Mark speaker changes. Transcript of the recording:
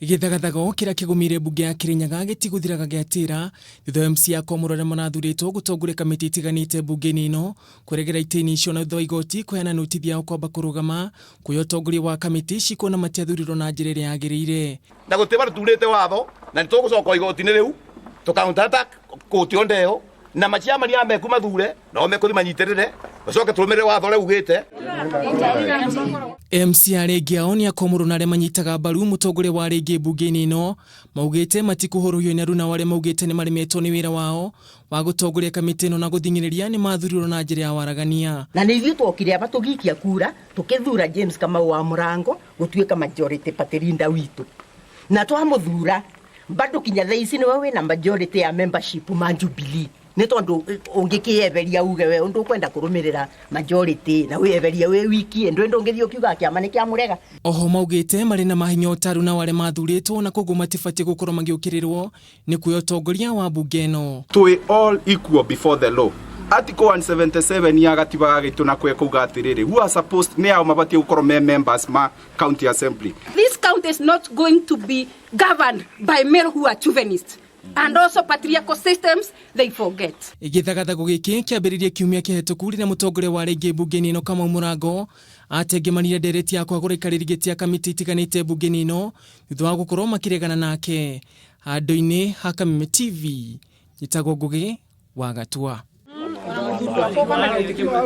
Speaker 1: Gĩthagathago kĩrĩa kĩgũmĩire mbunge ya Kĩrĩnyaga gĩtigũthiraga gĩatĩra thutha wa MCA kwamũrwo arĩa marathurĩtwo gũtongoria kamĩtĩ itiganĩte mbunge-inĩ ĩno kũregera itĩ-inĩ icio na thutha wa igoti kũheana notithi yao kwamba kũrũgama kuoya ũtongoria wa kamĩtĩ ici kuona matiathurirwo na njĩra ĩrĩa yagĩrĩire.
Speaker 2: Na gũtirĩ vandũ turĩte watho na nĩ tũgũcoka igoti-inĩ rĩu tũ counter attack kũti o ndeo na maciamani aya meku mathure nao mekũthi manyitĩrĩre macoke tũrũmĩrĩre watho ũrĩa ugĩte.
Speaker 1: MCA arĩa aingĩ ao nĩ akomũrwo na arĩa manyitaga mbaru mũtongoria wa arĩa aingĩ mbunge-inĩ ĩno maugĩte matikũhũrũhio nĩ aruna arĩa maugĩte nĩ maremetwo nĩ wĩra wao wa gũtongoria kamĩtĩ ĩno na gũthing'ĩrĩria nĩ mathurirwo na njĩra ya waragania.
Speaker 3: Na nĩ ithuĩ twokire aba tũgĩikia kura tũkĩthura James Kamau wa Mũrango gũtuĩka majority party leader witũ, na twamũthura bado kinya thaa ici nĩwe wĩna majority ya membership ma Jubilee, nĩ tondũ ũngĩkĩeberia uge we ũndũ ũkwenda kũrũmĩrĩra majority na wĩeberie wĩ wiki ndũ ndũngĩthiĩ ũkiuga kĩama nĩ kĩamũrega.
Speaker 1: Oho maugĩte marĩ na mahinya ũtaru nao arĩa mathurĩtwo na koguo matibatiĩ gũkorwo magĩũkĩrĩrwo nĩ kuoya ũtongoria wa mbunge ĩno.
Speaker 4: Twĩ all equal before the law. Article 177 ya gatiba gitũ na kwe kuga atiriri, who are supposed, nĩ ao mabatiĩ gũkorwo me members ma county assembly.
Speaker 5: This county is not going to be governed by male who are chauvinists and also patriarchal systems they forget.
Speaker 1: Gĩthagathago gĩkĩ kĩambĩrĩirie kiumia kĩhetũku rĩrĩa mũtongoria wa arĩa aingĩ mbunge-inĩ ĩno Kamau Mũrango atengemanire ndereti ya kwaga gũikarĩri gĩtĩ ya kamĩtĩ itiganĩte mbunge-inĩ ĩno thutha wa gũkorwo makĩregana nake. Handũ-inĩ ha Kameme TV, njĩtagwo Ngũgĩ wa Gatua.